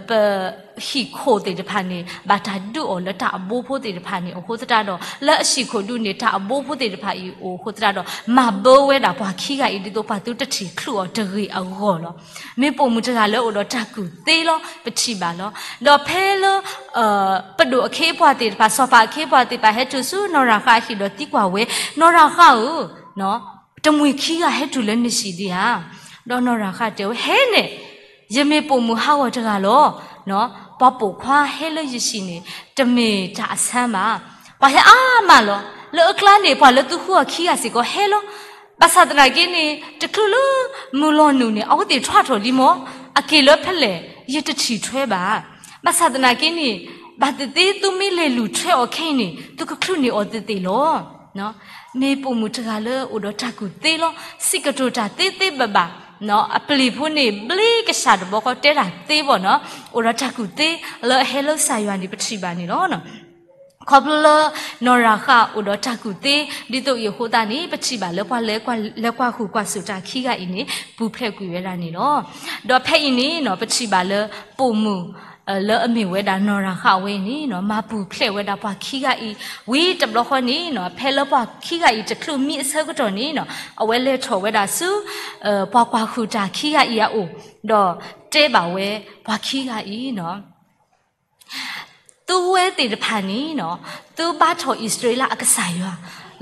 ပဟံၣ်ခိၣ်သ့ၣ်တဖၣ်န့ၣ် ဘၣ်တၢ်ဒုးအီၤလၢတၢ်အဘိဖိသ့ၣ်တဖၣ်န့ၣ် အဃိသတးဒီး လၢအဟံၣ်ခိၣ်ဒူၣ်န့ၣ် တၢ်အဘိဖိသ့ၣ်တဖၣ်အံၤအိၣ်အဃိသတးဒီး မၤဘၢဝဲဒၣ်ပှၤခံဂၤအံၤ ဒ်သိးပှၤသုတထံၣ်ချုးအီၤတဂ့ၤအဂီၢ်လီၤ. မ့ၢ်ပိာ်မုၣ်တဂၤလၢအိၣ်ဒီးတၢ်ကူၣ်သ့လီၤ ပထံၣ်ဘၣ်လီၤ. ဒီးဖဲလၢ ပဒိၣ်အခ့အပှၤသ့ၣ်တဖၣ် စီၤပၤအခ့အပှၤသ့ၣ်တဖၣ် ဟဲတုၤဆူနီၢ်ရၤဃးအဟံၣ်ဒီးသံကွၢ်ဝဲ, နီၢ်ရၤဃးဧၢ တမှံၤခံဂၤဟဲတုၤလၢနဟံၣ်ဒံးဧါ. ဒီးနီၢ်ရၤဃးတဲဝဲ, ဟဲန့ၣ်, ယမ့ၢ်ပိာ်မုၣ်ဟးဂီၤတဂၤလီၤ. ပှၤပိာ်ခွါဟဲလၢယဟံၣ်န့ၣ် တမ့ၢ်တၢ်အဆၢဘၣ်. ပှၤဟဲအါမးလီၤ. လၢအကျါန့ၣ် ပှၤလၢသုဃုအီၤခံဂၤစ့ၢ်ကီးဟဲလီၤ. ဘၣ်ဆၣ်သနာ်က့န့ၣ် တချုးလၢမုၢ်လီၤနုာ်န့ၣ် အဝဲသ့ၣ်ထွါထီၣ်လံမၢ်. အက့ၤလၢဖဲလဲၣ် ယတထံၣ်ထွဲဘၣ်. ဘၣ်ဆၣ်သနာ်က့န့ၣ် ဘၣ်သ့ၣ်သ့ၣ်သုမ့ၢ်လဲၤလုၢ်ထွဲအီၤခဲအံၤန့ၣ် သုကချုးန့ၢ်အီၤသ့ၣ်သ့ၣ်လီၤ. မ့ၢ်ပိာ်မုၣ်တဂၤလၢအိၣ်ဒီးတၢ်ကူၣ်သ့လီၤ. စံးကတိၤတၢ်သ့သ့ဘၣ်ဘၣ်. အပျ့ၤဖိန့ၣ် ဘျ့ကစၢ်တဘျီဃီ တဲတၢ်သ့ဘၣ်နီၤ. အိၣ်ဒီးတၢ်ကူၣ်သ့လၢအဟဲလၢကစၢ်ယွၤန့ၣ် ပထံၣ်ဘၣ်န့ၣ်လီၤ. ခီဖျိလၢ နီၢ်ရၤဃးအိၣ်ဒီးတၢ်ကူၣ်သ့ ဒ်သိးအံၤအဃိသတးန့ၣ် ပထံၣ်ဘၣ်လၢပှၤလၢကွၢ်ဃုာ်ကွၢ်စိာ်တၢ်ခံဂၤအံၤန့ၣ် ပူၤဖျဲးကွံာ်ဝဲဒၣ်န့ၣ်လီၤ. ဒီးဖဲအံၤန့ၣ်နီၤ ပထံၣ်ဘၣ်လၢပိာ်မုၣ် လၢအမ့ၢ်ဝဲဒၣ်နီၢ်ရၤဃးအဝဲအံၤန့ၣ်နီၤ မၤပူၤဖျဲးဝဲဒၣ်ပှၤခံဂၤအံၤ ဝံၤတဘျီဃီန့ၣ်နီၤ ဖဲလၢပှၤခံဂၤအံၤတချုးမံအဆၢကတီၢ်န့ၣ်နီၤ အဝဲလဲၤထီၣ်ဝဲဒၣ်ဆူ ပှၤကွၢ်ဃုာ်တၢ်ခံဂၤအံၤအအိၣ် ဒီးတဲဘၣ်ဝဲပှၤခံဂၤအံၤနီၤ သုဝဲသ့ၣ်တဖၣ်န့ၣ်နီၤ သုဘါထီၣ်အံၣ်စရ့လးအကစၢ်ယွၤ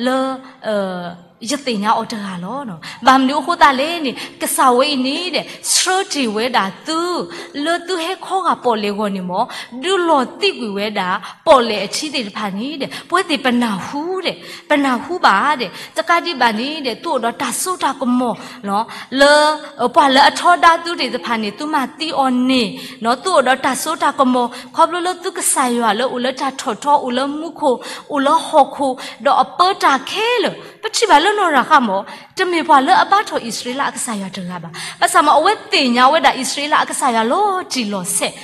လၢ ယသ့ၣ်ညါအီၤတဂၤလီၤ. ဘၣ်မနုၤအဃိသတးလဲၣ်န့ၣ် ကစၢ်ဝဲအံၤန့ၣ်ဒီး ဆှၢတ့ၢ်ဝဲဒၣ်သု လၢသုဟဲခီဂာ်ပီၣ်လဲၣ်ဂီၢ်န့ၣ်မ့ၢ် ဒုးလီၤသံကွံာ်ဝဲဒၣ် ပီၣ်လဲၣ်အထံသ့ၣ်တဖၣ်န့ၣ်ဒီး ပဝဲသ့ၣ်ပနၢ်ဟူဒီး ပနၢ်ဟူဘၣ်ဒီး တကးဒံးဘၣ်န့ၣ်ဒီး သုအိၣ်ဒီးတၢ်စိတၢ်ကမီၤ လၢ ပှၤလၢအထီဒါသုသ့ၣ်တဖၣ်န့ၣ် သုမၤသံအီၤန့ၣ် သုအိၣ်ဒီးတၢ်စိတၢ်ကမီၤ ခီဖျိလၢသုကစၢ်ယွၤလၢအိၣ်လၢတၢ်ထီၣ်ထီ အိၣ်လၢမူခိၣ် အိၣ်လၢဟီၣ်ခိၣ် ဒီးအပၢတၢ်ခဲလၢာ် ပထံၣ်ဘၣ်လၢနီၢ်ရၤဃးမ့ၢ် တမ့ၢ်ပှၤလၢအဘါထီၣ်အံၣ်စရ့လးအကစၢ်ယွၤတဂၤဘၣ်. ဘၣ်ဆၣ်မ့ၢ် အဝဲသ့ၣ်ညါဝဲဒၣ်အံၣ်စရ့လးအကစၢ်ယွၤလီၤတံၢ်လီၤဆဲး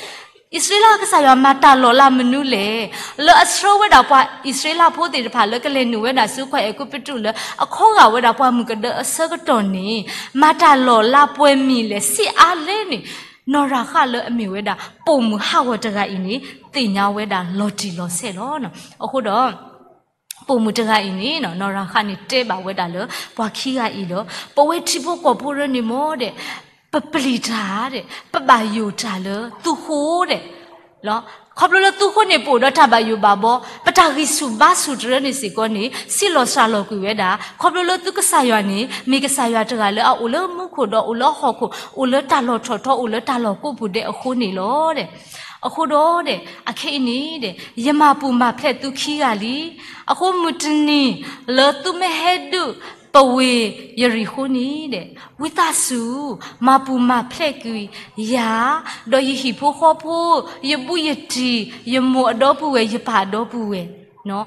အံၣ်စရ့လးအကစၢ်ယွၤမၤတၢ်လီၤလးမနုၤလဲၣ်. လၢအဆှၢဝဲဒၣ်ပှၤအံၣ်စရ့လးဖိသ့ၣ်တဖၣ်လၢကလဲၤနုာ်ဝဲဒၣ်ဆူကီၢ်အဲၤကူပတူးလၢ အခီဂာ်ဝဲဒၣ်ပှၤမုၣ်ကဒၢအဆၢကတီၢ်န့ၣ် မၤတၢ်လီၤလးပှဲၤမံၤလဲၣ်ဆံးအါလဲၣ်န့ၣ် နီၢ်ရၤဃးလၢအမ့ၢ်ဝဲဒၣ် ပိာ်မုၣ်ဟးဂီၤတဂၤအံၤန့ၣ် သ့ၣ်ညါဝဲဒၣ်လီၤတံၢ်လီၤဆဲးလီၤ. အဃိဒီး ပိာ်မုၣ်တဂၤအံၤန့ၣ် နီၢ်ရၤဃးန့ၣ်တဲဘၣ်ဝဲဒၣ်လၢ ပှၤခံဂၤအံၤလီၤ. ပဝဲထံဖိကီၢ်ဖိရၢန့ၣ်မ့ၢ်ဒီး ပပျံၤတၢ်ဒီး ပဘၣ်ယိၣ်တၢ်လၢသုဃိဒီး ခီဖျိလၢသုဃိန့ၣ် ပအိၣ်ဒီးတၢ်ဘၣ်ယိၣ်ဘၣ်ဘီ ပတၢ်ဂံၢ်ဆူၣ်ဘါဆူၣ်တရၢန့ၣ်စ့ၢ်ကီးန့ၣ် စံးလီၤစှၤလီၤကွံာ်ဝဲဒၣ် ခီဖျိလၢသုကစၢ်ယွၤန့ၣ် မ့ၢ်ကစၢ်ယွၤတဂၤလၢအအိၣ်လၢမူခိၣ်ဒီးအိၣ်လၢဟီၣ်ခိၣ် အိၣ်လၢတၢ်လီၢ်ထီၣ်ထီ အိၣ်လၢတၢ်လီၢ်ကိးပူၤဒဲးအဃိန့ၣ်လီၤ. အဃိဒီး အခဲအံၤန့ၣ် ယမၤပူၤမၤဖျဲးသုခံဂၤလံ. အဃိမုၢ်တနံၤ လၢသုမ့ၢ်ဟဲဒုးပဝ့ၢ်ယရံၣ်ဃိန့ၣ် ဝံသးစူၤ မၤပူၤမၤဖျဲးကွံာ်ယၤ ဒီးယဟံၣ်ဖိဃီဖိ ယဘူးယတံၢ် ယမိၢ်အဒီပုၢ်ဝဲၢ် ယပၢ်အဒီပုၢ်ဝဲၢ် လံာ်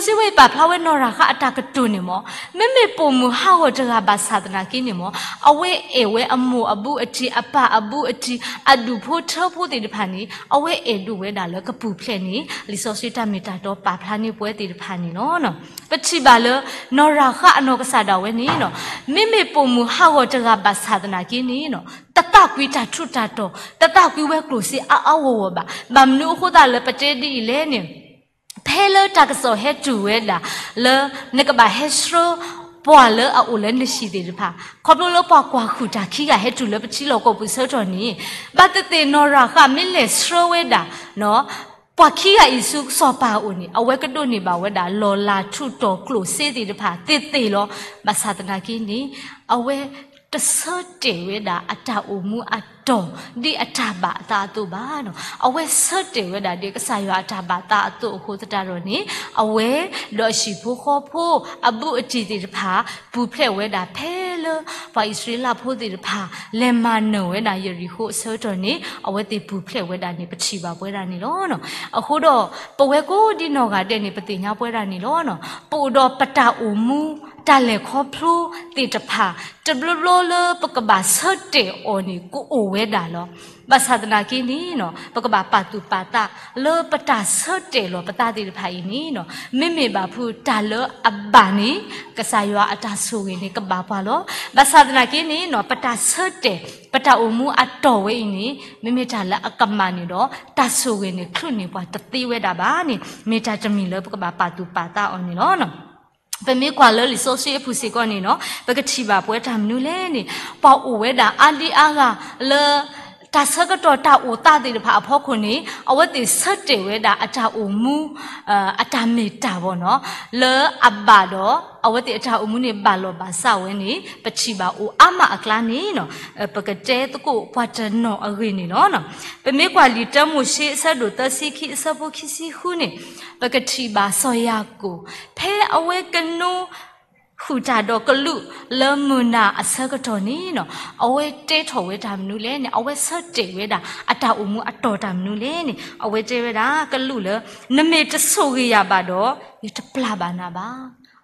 စီဆှံဝဲအံၤပာ်ဖျါဝဲနီၢ်ရၤဃးအတၢ်ကတိၤန့ၣ်မ့ၢ် မ့မ့ၢ်ပိာ်မုၣ်ဟးဂီၤတဂၤဘၣ်ဆၣ်သနာ်က့န့ၣ်မ့ၢ် အဝဲအဲၣ်ဝဲအမိၢ်အဘူးအတံၢ် အပၢ်အဘူးအတံၢ် အဒူၣ်ဖိထၢဖိသ့ၣ်တဖၣ်န့ၣ် အဝဲအဲၣ်ဒိးဝဲဒၣ်လၢကပူၤဖျဲးန့ၣ် လံာ်စီဆှံတၢ်မ့ၢ်တၢ်တီပာ်ဖျါန့ၢ်ပဝဲသ့ၣ်တဖၣ်န့ၣ်လီၤ. ပထံၣ်ဘၣ်လၢ နီၢ်ရၤဃးအနီၢ်ကစၢ်ဒၣ်ဝဲန့ၣ် မ့မ့ၢ်ပိာ်မုၣ်ဟးဂီၤတဂၤဘၣ်ဆၣ်သနာ်က့န့ၣ် တသးကွံတၢ်ထူးတၢ်တီၤ တသးကွံဝဲကျိၣ်စ့အါအါဂီၢ်ဂီၢ်ဘၣ်. ဘၣ်မနုၤအဃိသတးလၢပတဲဒ်အံၤလဲၣ်န့ၣ် ဖဲလၢတၢ်ကစီၣ်ဟဲတုၤဝဲဒၣ် လၢနကဘၣ်ဟဲဆှၢ ပှၤလၢအအိၣ်လၢနဟံၣ်သ့ၣ်တဖၣ် ခီဖျိလၢပှၤကွၢ်ဃုာ်တၢ်ခံဂၤဟဲတုၤလၢပထံလီၢ်ကီၢ်ပူၤဆၢကတီၢ်န့ၣ် ဘၣ်သ့ၣ်သ့ၣ်နီၢ်ရၤဃးမ့ၢ်လဲၤဆှၢဝဲဒၣ် ပှၤခံဂၤအံၤဆူစီၤပၤအအိၣ်န့ၣ် အဝဲကဒိးန့ၢ်ဘၣ်ဝဲဒၣ် လီၢ်လၤထူးတီၤကျိၣ်စ့သ့ၣ်တဖၣ်သ့ၣ်သ့ၣ်လီၤ. ဘၣ်ဆၣ်သနာ်က့န့ၣ် အဝဲတဆၢတဲာ်ဝဲဒၣ်အတၢ်အိၣ်မူအတီၢ် ဒ်အတၢ်ဘၣ်အသးအသိးဘၣ်. အဝဲဆၢတဲာ်ဝဲဒၣ်ဒ်ကစၢ်ယွၤအတၢ်ဘၣ်သးအသိးအဃိသတးဒီးန့ၣ် အဝဲဒီးအဟံၣ်ဖိဃီဖိ အဘူးအတံၢ်သ့ၣ်တဖၣ် ပူၤဖျဲးဝဲဒၣ်ဖဲလၢ ပှၤအံၣ်စရ့လးဖိသ့ၣ်တဖၣ် လဲၤမၤနၢၤဝဲဒၣ်ယရံၣ်ဃိအဆၢကတီၢ်န့ၣ် အဝဲသ့ၣ်ပူၤဖျဲးဝဲဒၣ်န့ၣ် ပထံၣ်ဘၣ်ပဝဲဒၣ်န့ၣ်လီၤ. အဃိဒီး ပဝဲကိးဒ်နီၢ်ဂၤဒဲးန့ၣ် ပသ့ၣ်ညါပဝဲဒၣ်န့ၣ်လီၤ. ပအိၣ်ဒီးပတၢ်အိၣ်မူ တၢ်လဲၤခီဖျိသ့ၣ်တဖၣ် တဘျီဘျီလၢပကဘၣ်ဆၢတဲာ်အီၤန့ၣ် ကအိၣ်ဝဲဒၣ်လီၤ. ဘၣ်ဆၣ်သနာ်က့န့ၣ် ပကဘၣ်ပာ်သူၣ်ပာ်သး လၢပတၢ်ဆၢတဲာ်လီၤပသးသ့ၣ်တဖၣ်အံၤန့ၣ် မ့မ့ၢ်ဘၣ်ဖုးတၢ်လၢအဘၣ်န့ၣ် ကစၢ်ယွၤအတၢ်ဆိၣ်ဂ့ၤန့ၣ် ကဘၣ်ပှၤလီၤ. ဘၣ်ဆၣ်သနာ်က့န့ၣ် ပတၢ်ဆၢတဲာ် ပတၢ်အိၣ်မူအတီၢ်ဝဲအံၤန့ၣ် မ့မ့ၢ်တၢ်လၢအကမၣ်န့ၣ်ဒီး တၢ်ဆိၣ်ဂ့ၤန့ၣ် ချုးန့ၢ်ပှၤတသ့ဝဲဒၣ်ဘၣ်န့ၣ် မ့ၢ်တၢ်တမံၤလၢပကဘၣ်ပာ်သူၣ်ပာ်သးအီၤန့ၣ်လီၤ. ပမ့ၢ်ကွၢ်လၢလံာ်စီဆှံအပူၤစ့ၢ်ကီးန့ၣ် ပကထံၣ်ဘၣ်ပဝဲတၢ်မနုၤလဲၣ်န့ၣ် ပှၤအိၣ်ဝဲဒၣ်အါဒံအါဂၤလၢ တၢ်ဆၢကတီၢ်တၢ်အိၣ်သးသ့ၣ်တဖၣ်အဖီခိၣ်န့ၣ် အဝဲသ့ၣ်ဆၢတဲာ်ဝဲဒၣ်အတၢ်အိၣ်မူ အတၢ်မ့ၢ်တၢ်ဘၣ်န့ၣ် လၢအဘၣ်ဒီး အဝဲသ့ၣ်အတၢ်အိၣ်မူန့ၣ် ဘၣ်လီၤဘၣ်စးဝဲန့ၣ် ပထံၣ်ဘၣ်အိၣ်အါမးအကျါန့ၣ် ပကတဲသကိးပှၤတနီၤအဂ့ၢ်န့ၣ်လီၤ. ပမ့ၢ်ကွၢ်လံာ်တၢမိၤၡ့အဆၢဒိၣ်သၢဆံခံအဆၢဖိခံဆံဃုန့ၣ် ပကထံၣ်ဘၣ်စီၤယၤကိာ် ဖဲအဝဲကနိ ဃုာ်တၢ်ဒီးကလူးလၢမုၢ်နၤအဆၢကတီၢ်န့ၣ် အဝဲတဲထီၣ်ဝဲတၢ်မနုၤလဲၣ်န့ၣ် အဝဲဆၢတဲာ်ဝဲဒၣ်အတၢ်အိၣ်မူအတီၢ်တၢ်မနုၤလဲၣ်န့ၣ် အဝဲတဲဝဲဒၣ်ကလူးလၢ နမ့ၢ်တဆိၣ်ဂ့ၤယၤဘၣ်ဒီး ယတပျၢ်ဘၣ်နၤဘၣ်.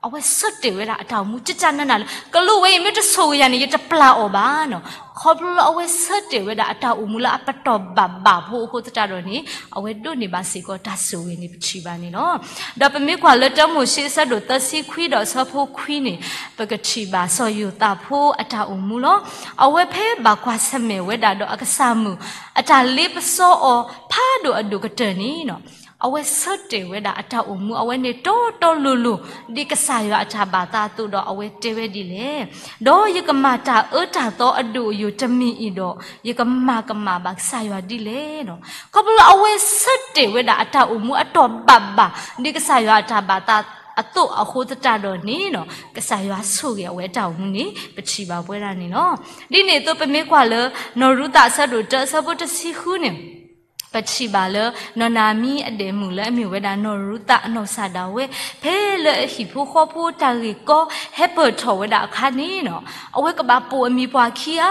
အဝဲဆၢတဲာ်ဝဲဒၣ်အတၢ်အိၣ်မူ တတၢ်နးနးလၢ ကလူးဝဲအံၤမ့ၢ်တဆိၣ်ဂ့ၤယၤန့ၣ် ယတပျၢ်အီၤဘၣ်န့ၣ် ခီဖျိလၢအဝဲဆၢတဲာ်ဝဲဒၣ်အတၢ်အိၣ်မူလၢအပတီၢ်ဘၣ်ဘၣ်ဖိအဃိသတးဒီးန့ၣ် အဝဲဒိးန့ၢ်ဘၣ်စ့ၢ်ကီးတၢ်ဆိၣ်ဂ့ၤန့ၣ် ပထံၣ်ဘၣ်န့ၣ်လီၤ. ဒီးပမ့ၢ်ကွၢ်လၢတၢမိၤၡ့အဆၢဒိၣ်သၢဆံခွံဒီးအဆၢဖိခွံန့ၣ် ပကထံၣ်ဘၣ်စီၤယိၤသးဖိအတၢ်အိၣ်မူလီၤ. အဝဲဖဲဘၣ်ကွၢ်ဆၢၣ်မဲာ်ဝဲဒၣ်ဒီးအကစၢ်မုၣ် အတၢ်လ့ပစီအီၤဖးဒိၣ်အဒိၣ်ကတၢၢ်န့ၣ် အဝဲဆၢတဲာ်ဝဲဒၣ်အတၢ်အိၣ်မူ အဝဲန့ၣ်တီတီလိၤလိၤ ဒ်ကစၢ်ယွၤအတၢ်ဘၣ်သးအသိးဒီး အဝဲတဲဝဲဒ်လဲၣ်, ဒီးယကမၤတၢ်အၢတၢ်သီအဒိၣ်အယိာ်တမံၤအံၤဒီး ယကမၤကမၣ်ဘၣ်ကစၢ်ယွၤဒ်လဲၣ်န့ၣ်, ခီဖျိလၢအဝဲဆၢတဲာ်ဝဲဒၣ်အတၢ်အိၣ်မူအတီၢ်ဘၣ်ဘၣ် ဒ်ကစၢ်ယွၤအတၢ်ဘၣ်သး အသိးအဃိသတးဒီးန့ၣ်နီၤ ကစၢ်ယွၤဆိၣ်ဂ့ၤအဝဲအတၢ်အိၣ်မူန့ၣ် ပထံၣ်ဘၣ်ပဝဲဒၣ်န့ၣ်လီၤ. ဒ်န့ၣ်အသိးပမ့ၢ်ကွၢ်လၢ နီၢ်ရူၤသးအဆၢဒိၣ်တၢအဆၢဖိတဆံဃုန့ၣ် ပထံၣ်ဘၣ်လၢ နီၢ်နၤမံအဒဲးမုၣ်လၢအမ့ၢ်ဝဲဒၣ်နီၢ်ရူၤသးအနီၢ်ကစၢ်ဒၣ်ဝဲ ဖဲလၢအဟံၣ်ဖိဃီဖိတၢ်ဂ့ၢ်ကီဟဲပၢၢ်ထီၣ်ဝဲဒၣ်အခါန့ၣ်နီၤ အဝဲကဘၣ်ပိာ်အမံၤပှၢ်ခံဧါ,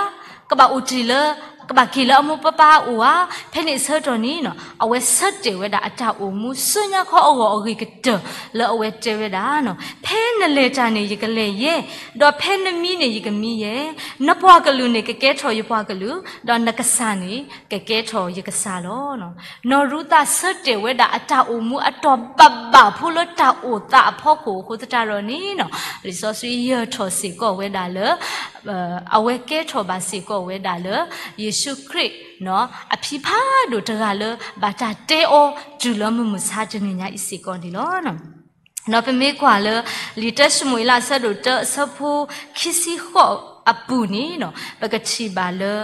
ကဘၣ်အိၣ်တ့ၢ်လၢ ကဘၣ်က့ၤလၢအမိၢ်ပၢ်အအိၣ်ဧါ, ဖဲန့ၣ်အဆၢကတီၢ်န့ၣ်နီၤ အဝဲဆၢတဲာ်ဝဲဒၣ်အတၢ်အိၣ်မူ ဆူညါခီအဂီၢ်အဂ့ၤကတၢၢ် လၢအဝဲတဲဝဲဒၣ်နီၤ ဖဲနလဲၤတၢ်န့ၣ် ယကလဲၤယဲ, ဒီးဖဲနမံန့ၣ် ယကမံယဲ, နပှၤကလုာ်န့ၣ် ကကဲထီၣ်ယပှၤကလုာ်, ဒီးနကစၢ်န့ၣ် ကကဲထီၣ်ယကစၢ်လီၤ. နီၢ်ရူၤသးဆၢတဲာ်ဝဲဒၣ်အတၢ်အိၣ်မူအတီၤဘၣ်ဘၣ်ဖိလၢတၢ်အိၣ်သးအဖီခိၣ်အဃိသတးဒီးန့ၣ်နီၤ လံာ်စီဆှံယၢၤထီၣ်စ့ၢ်ကီးဝဲဒၣ်လၢ အဝဲကဲထီၣ်ဘၣ်စ့ၢ်ကီးဝဲဒၣ်လၢ ယ့ၣ်ၡူးခရံာ် အဖံဖးဒိၣ်တဂၤလၢ ဘၣ်တၢ်တဲအီၤတုၤလၢမုၢ်မဆါတနံၤညါအံၤစ့ၢ်ကီးန့ၣ်လီၤ. ဒီးပမ့ၢ်ကွၢ်လၢ လံာ်တၢၡမူၤအ့လးအဆၢဒိၣ်တၢအဆၢဖိခံဆံဃိးအပူၤန့ၣ်နီၤ ပကထံၣ်ဘၣ်လၢ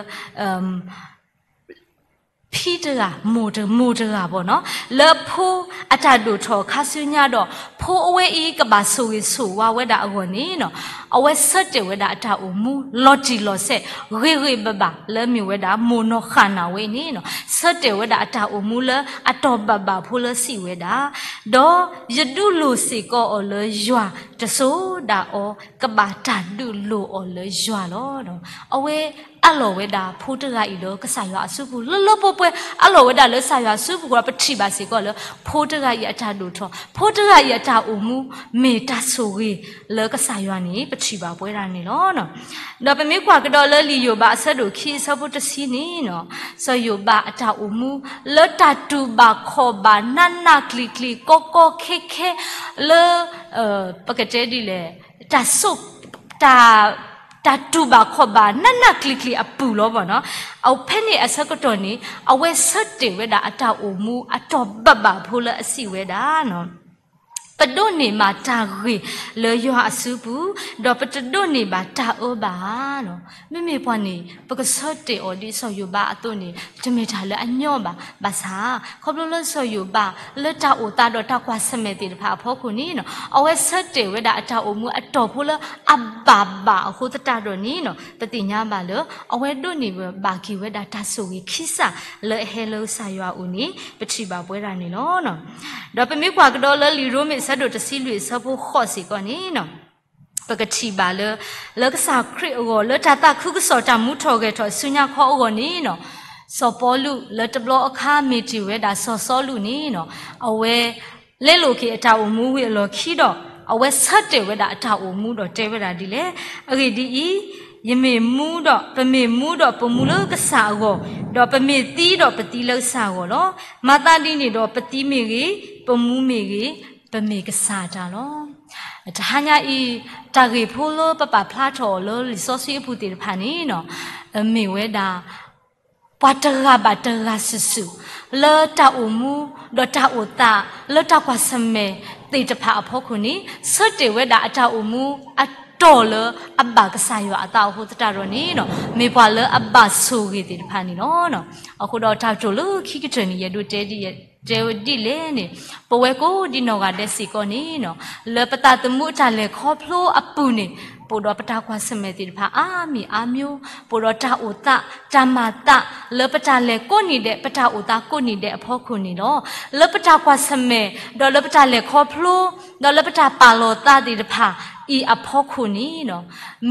ဖံတဂၤ မိၢ်တဂၤ မိၢ်တဂၤဘၣ်နီၤ လၢဖိအတၢ်ဒိၣ်ထီၣ်အခါဆူညါဒီး ဖိအဝဲအံၤကဘၣ်ဆိၣ်ဂ့ၤဆိၣ်ဝါဝဲဒၣ်အဂီၢ်န့ၣ်နီၤ အဝဲဆၢတဲာ်ဝဲဒၣ်အတၢ်အိၣ်မူ လီၤတံၢ်လီၤဆဲး ဂ့ၤဂ့ၤဘၣ်ဘၣ် လၢမ့ၢ်ဝဲဒၣ်မိၢ်နီၢ်ဃၣ်နၢ်ဝဲအံၤန့ၣ်နီၤ ဆၢတဲာ်ဝဲဒၣ်အတၢ်အိၣ်မူလၢအတီၤဘၣ်ဘၣ်ဖိလၢစံးဝဲဒၣ် ဒီးယဒုးလိၢ်စ့ၢ်ကီးအီၤလၢယွၤ တစိၤဒၣ်အီၤ ကဘၣ်တၢ်ဒုးလိၢ်အီၤလၢယွၤလီၤ. အဝဲအးလီၤဝဲဒၣ်ဖိတဂၤအံၤလၢကစၢ်ယွၤအစုပူၤ လၢလၢပှဲၤပှဲၤ အးလီၤဝဲဒၣ်လၢကစၢ်ယွၤအစုပူၤဒီး ပထံၣ်ဘၣ်စ့ၢ်ကီးလၢ ဖိတဂၤအံၤအတၢ်ဒိၣ်ထီၣ် ဖိတဂၤအံၤအတၢ်အိၣ်မူ မ့ၢ်တၢ်ဆိၣ်ဂ့ၤလၢကစၢ်ယွၤန့ၣ် ပထံၣ်ဘၣ်ပဝဲဒၣ်န့ၣ်လီၤ. ဒီးပမ့ၢ်ကွၢ်ကဒီးလၢလံာ်ယိၤဘးအဆၢဒိၣ်ခံအဆၢဖိတဆံန့ၣ်နီၤ စီၤယိၤဘးအတၢ်အိၣ်မူ လၢတၢ်တူၢ်ဘၣ်ခီၣ်ဘၣ် နးနးကျံၤကျံၤ ကီကီခဲခဲ လၢ ပကတဲဒ်လဲၣ် တၢ်စိ တၢ် တၢ်တူၢ်ဘၣ်ခီၣ်ဘၣ် နးနးကျံၤကျံၤအပူၤလီၤဘၣ်နီၤ. အဖဲန့ၣ်အဆၢကတီၢ်န့ၣ် အဝဲဆၢတဲာ်ဝဲဒၣ်အတၢ်အိၣ်မူအတီၤဘၣ်ဘၣ်ဖိလၢအစံးဝဲဒၣ်နီၤ ပဒိးန့ၢ်ဘၣ်တၢ်ဂ့ၤလၢယွၤအစုပူၤ, ဒီးပတဒိးန့ၢ်ဘၣ်တၢ်အၢဘၣ်ဧါ. မ့မ့ၢ်ပှၤန့ၣ် ပကဆၢတဲာ်အီၤဒ်စီၤယိၤဘးအသိးန့ၣ် တမ့ၢ်တၢ်လၢအညီဘၣ်. ဘၣ်ဆၣ် ခီဖျိလၢစီၤယိၤဘး လၢတၢ်အိၣ်သးဒီးတၢ်ကွၢ်ဆၢၣ်မဲာ်သ့ၣ်တဖၣ်အဖီခိၣ်န့ၣ်နီၤ အဝဲဆၢတဲာ်ဝဲဒၣ်အတၢ်အိၣ်မူအတီၤဖိလၢအဘၣ်ဘၣ်အဃိသတးဒီးန့ၣ်နီၤ ပသ့ၣ်ညါဘၣ်လၢ အဝဲဒိးန့ၢ်ဘၣ်က့ၤဝဲဒၣ်တၢ်ဆိၣ်ဂ့ၤခံစးလၢအဟဲလၢကစၢ်ယွၤအအိၣ်န့ၣ် ပထံၣ်ဘၣ်ပဝဲဒၣ်န့ၣ်လီၤ. ဒီးပမ့ၢ်ကွၢ်ကဒီးလၢလံာ်ရိမ့ၤအဆၢဒိၣ်တဆံလွံၢ်အဆၢဖိဃိးစ့ၢ်ကီးန့ၣ်နီၤ ပကထံၣ်ဘၣ်လၢ လၢကစၢ်ခရံာ်အဂီၢ် လၢတၢ်သးခုကစီၣ်တၢ်မူထီၣ်ဂဲၤထီၣ်ဆူညါခီအဂီၢ်န့ၣ်နီၤ စီၤပီလူးလၢတဘျီအခါမ့ၢ်တ့ၢ်ဝဲဒၣ်စီၤစီလူးန့ၣ်နီၤ အဝဲ လဲလိာ်က့ၤအတၢ်အိၣ်မူဝံၤအလီၢ်ခံဒီး အဝဲဆၢတဲာ်ဝဲဒၣ်အတၢ်အိၣ်မူဒီးတဲဝဲဒၣ်ဒ်လဲၣ်, အဂ့ၢ်ဒ်အံၤ, ယမ့ၢ်မူဒီး ပမ့ၢ်မူဒီးပမူလၢကစၢ်အဂီၢ်, ဒီးပမ့ၢ်သံဒီးပသံလၢကစၢ်အဂီၢ်လီၤ. မၤသးဒ်န့ၣ်ဒီး ပသံမ့ၢ်ဂ့ၤ, ပမူမ့ၢ်ဂ့ၤ, ပမ့ၢ်ကစၢ်အတၢ်လီၤ. တဟါညါအံၤ တၢ်ဂ့ၢ်ဖိလၢပပာ်ဖျါထီၣ်အီၤလၢလံာ်စီဆှံအပူၤသ့ၣ်တဖၣ်န့ၣ်နီၤ မ့ၢ်ဝဲဒၣ် ပှၤတဂၤဘၣ်တဂၤစုာ်စုာ် လၢတၢ်အိၣ်မူ ဒီးတၢ်အိၣ်သး လၢတၢ်ကွၢ်ဆၢၣ်မဲာ်သ့ၣ်တဖၣ်အဖီခိၣ်န့ၣ် ဆၢတဲာ်ဝဲဒၣ်အတၢ်အိၣ်မူအတီၤလၢအဘၣ်ကစၢ်ယွၤအသးအဃိသတးဒီးန့ၣ်နီၤ မ့ၢ်ပှၤလၢအဘၣ်ဆိၣ်ဂ့ၤသ့ၣ်တဖၣ်န့ၣ်လီၤ. အဃိဒီးတၢ်ကတိၤလၢခံကတၢၢ်န့ၣ် ယအဲၣ်ဒိးတဲဒ် တဲဝဲဒ်လဲၣ်န့ၣ် ပဝဲကိးဒ်နီၢ်ဂၤဒဲးစ့ၢ်ကီးန့ၣ်နီၤ လၢပသးသမူအတၢ်လဲၤခီဖျိအပူၤန့ၣ် ပအိၣ်ဒီးပတၢ်ကွၢ်ဆၢၣ်မဲာ်သ့ၣ်တဖၣ်အါမံၤအါမျိုး, ပအိၣ်ဒီးတၢ်အိၣ်သး တၢ်မၤသး လၢပတၢ်လဲၤကိးနံၤဒဲး ပတၢ်အိၣ်သးကိးနံၤဒဲးအဖီခိၣ်န့ၣ်လီၤ. လၢပတၢ်ကွၢ်ဆၢၣ်မဲာ် ဒီးလၢပတၢ်လဲၤခီဖျိ ဒီးလၢပတၢ်ပာ်လီၤသးသ့ၣ်တဖၣ်အံၤအဖီခိၣ်န့ၣ်နီၤ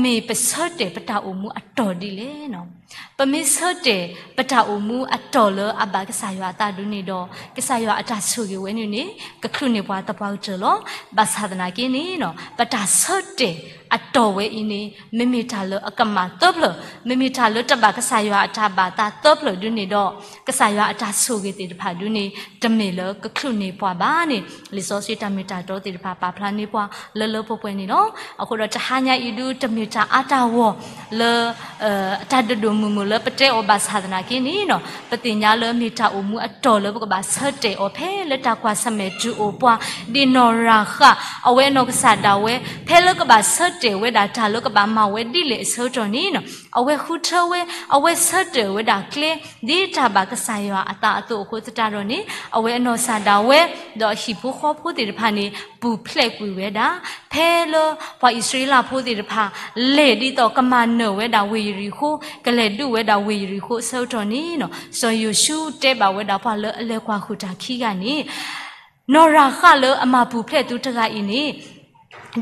မ့ၢ်ပဆၢတဲာ်ပတၢ်အိၣ်မူအတီၤဒ်လဲၣ်နီၤ ပမ့ၢ်ဆၢတဲာ်ပတၢ်အိၣ်မူအတီၤလၢအဘၣ်ကစၢ်ယွၤအသးဒ်န့ၣ်ဒီး ကစၢ်ယွၤအတၢ်ဆိၣ်ဂ့ၤဝဲန့ၣ်န့ၣ် ကချုးန့ၢ်ပှၤသပှၢ်ကတၢၢ်လီၤ. ဘၣ်ဆၣ်သနာ်က့န့ၣ်နီၤ ပတၢ်ဆၢတဲာ်အတီၤဝဲအံၤန့ၣ် မ့မ့ၢ်တၢ်လၢအကမၣ်သၢဖျၢၣ်, မ့မ့ၢ်တၢ်လၢတဘၣ်ကစၢ်ယွၤအတၢ်ဘၣ်သးသၢဖျၢၣ်ဒ်န့ၣ်ဒီး ကစၢ်ယွၤအတၢ်ဆိၣ်ဂ့ၤသ့ၣ်တဖၣ်ဒ်န့ၣ် တမ့ၢ်လၢကချုးန့ၢ်ပှၤဘၣ်န့ၣ် လံာ်စီဆှံတၢ်မ့ၢ်တၢ်တီသ့ၣ်တဖၣ်ပာ်ဖျါန့ၢ်ပှၤလၢလၢပှဲၤပှဲၤန့ၣ်လီၤ. အဃိဒီးတဟါညါအံၤဒုးတမ့ၢ်တၢ်အါတၢ်ဂီၤလၢ တၢ်ဒိၣ်ဒိၣ်မုၢ်မုၢ်လၢပတဲအီၤဘၣ်ဆၣ်သနာ်က့န့ၣ်နီၤ ပသ့ၣ်ညါလၢမ့ၢ်တၢ်အိၣ်မူအတီၤလၢပကဘၣ်ဆၢတဲာ်အီၤဖဲလၢတၢ်ကွၢ်ဆၢၣ်မဲာ်တုၤအိၣ်ပှၤ ဒ်နီၢ်ရၤဃး အဝဲအနီၢ်ကစၢ်ဒၣ်ဝဲ ဖဲလၢကဘၣ်ဆၢတဲာ် အဝဲတဲာ်ဝဲဒၣ်တၢ်လၢကဘၣ်မၤဝဲဒ်လဲၣ်အဆၢကတီၢ်န့ၣ်, အဝဲဃုထၢဝဲ, အဝဲဆၢတဲာ်ဝဲဒၣ်ကျဲ ဒ်တၢ်ဘၣ်ကစၢ်ယွၤအသးအသိးအဃိသတးဒီးန့ၣ်, အဝဲအနီၢ်ကစၢ်ဒၣ်ဝဲ ဒီးအဟံၣ်ဖိဃီဖိသ့ၣ်တဖၣ်န့ၣ် ပူၤဖျဲးကွံာ်ဝဲဒၣ်, ဖဲလၢပှၤအံၣ်စရ့လးဖိသ့ၣ်တဖၣ် လဲၤဒ်သိးကမၤနၢၤဝဲဒၣ်ဝ့ၢ်ယရံၣ်ဃိ, ကလဲၤဒုးဝဲဒၣ်ဝ့ၢ်ယရံၣ်ဃိအဆၢကတီၢ်န့ၣ်, စီၤယိၤၡူတဲဘၣ်ဝဲဒၣ်ပှၤလၢအလဲၤကွၢ်ဃုာ်တၢ်ခံဂၤန့ၣ်, နီၢ်ရၤဃးလၢအမၤပူၤဖျဲးသုတဂၤအံၤန့ၣ်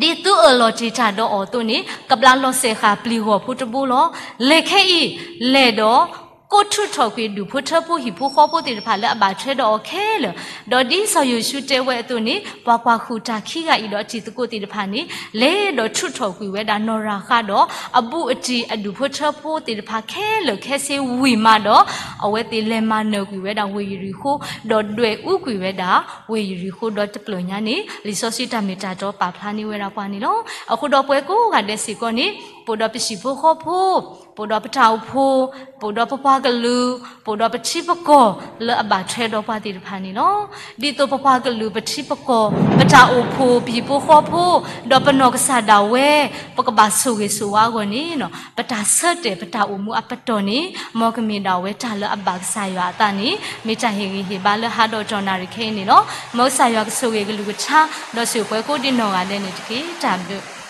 ဒ်သုအၢၣ်လီၤတ့ၢ်တၢ်ဒီးအီၤအသိးန့ၣ် ကဘျါလီၤစဲးဃာ်ပျံၤဂီၢ်ဖိတဘိလီၤ. လဲၤခဲအံၤ, လဲၤဒီး ကိးထုးထီၣ်ကွံာ်ဒူၣ်ဖိထၢဖိဟံၣ်ဖိဃီဖိသ့ၣ်တဖၣ်လၢအဘၣ်ထွဲဒီးအီၤခဲလၢာ်, ဒီးဒ်စီၤယိၤၡူတဲဝဲအသိးန့ၣ် ပှၤကွၢ်ဃုာ်တၢ်ခံဂၤအံၤဒီးအတံၤသကိးသ့ၣ်တဖၣ်န့ၣ် လဲၤဒီးထုးထီၣ်ကွံာ်ဝဲဒၣ်နီၢ်ရၤဃးဒီး အဘူးအတံၢ်အဒူၣ်ဖိထၢဖိသ့ၣ်တဖၣ်ခဲလၢာ်ခဲဆ့ဝံၤမးဒီး အဝဲသ့ၣ်လဲၤမၤနၢၤကွံာ်ဝဲဒၣ်ဝ့ၢ်ယရံၣ်ဃိ, ဒီးဒွဲၣ်အူကွံာ်ဝဲဒၣ်ဝ့ၢ်ယရံၣ်ဃိဒီးတပျၢၢ်ညါန့ၣ် လံာ်စီဆှံတၢ်မ့ၢ်တၢ်တီပာ်ဖျါန့ၢ်ဝဲဒၣ်ပှၤန့ၣ်လီၤ. အဃိဒီးပဝဲကိးဂၤဒဲးစ့ၢ်ကီးန့ၣ် ပအိၣ်ဒီးပဟံၣ်ဖိဃီဖိ, ပအိၣ်ဒီးပတၢ်အိၣ်ဖှိၣ်, ပအိၣ်ဒီးပပှၤကလုာ်, ပအိၣ်ဒီးပထံပကီၢ်လၢအဘၣ်ထွဲဒီးပှၤသ့ၣ်တဖၣ်န့ၣ်လီၤ. ဒ်သိးပပှၤကလုာ် ပထံပကီၢ်, ပတၢ်အိၣ်ဖှိၣ်, ပဟံၣ်ဖိဃီဖိ, ဒီးပနီၢ်ကစၢ်ဒၣ်ဝဲ ပကဘၣ်ဆိၣ်ဂ့ၤဆိၣ်ဝါအဂီၢ်န့ၣ် ပတၢ်ဆၢတဲာ်ပတၢ်အိၣ်မူအပတီၢ်န့ၣ် မ်ကမ့ၢ်ဒၣ်ဝဲတၢ်လၢအဘၣ်ကစၢ်ယွၤအသးန့ၣ် မ့ၢ်တၢ်ဟ့ၣ်ဂံၢ်ဟ့ၣ်ဘါလၢဟးဒီးတီၢ်နၣ်ရံၣ်ခဲအံၤန့ၣ်လီၤ. မ်ကစၢ်ယွၤကဆိၣ်ဂ့ၤကလုၢ်ကထါ ဒီးဆိၣ်ဂ့ၤပှၤကိးဒံးနီၢ်ဂၤဒဲးန့ၣ်တက့ၢ်. တၢ်ဘျုး